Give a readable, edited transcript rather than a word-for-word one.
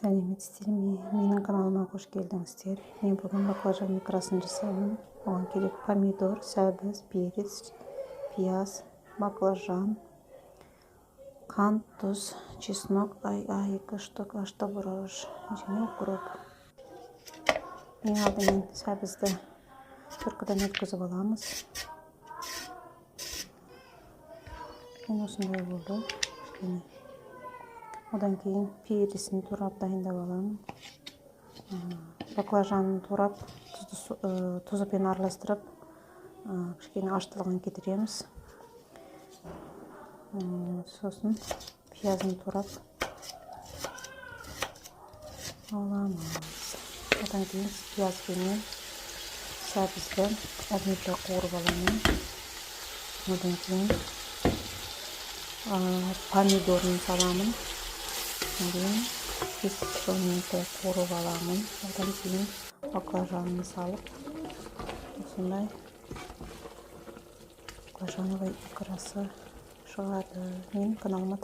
Сәлеметсіздер ме? Менің каналыма қош келдіңіздер. Мен бүгін баклажан икрасын жасаймын. Оған керек: помидор, сәбіз, перец, пияз, баклажан, қант, тұз, чеснок, екі штук ащы бұрыш және укроп. Ең алдымен сәбізді теркадан өткізіп аламыз. Мен осындай болды кішкене. Одан кейін пересін турап, дайындап аламын. Баклажанын турап, тұзыпен араластырып, кішкене аштылығын кетіреміз. Сосын пиязын турап аламыз. Одан кейін пиязбенен сәбізді огнеде қуырып аламын. Одан кейін помидорын саламын. Кейін 5-10 минуттай қуырып аламын. Одан кейін баклажанын салып, осындай баклажановый икрасы шығады. Менің каналыма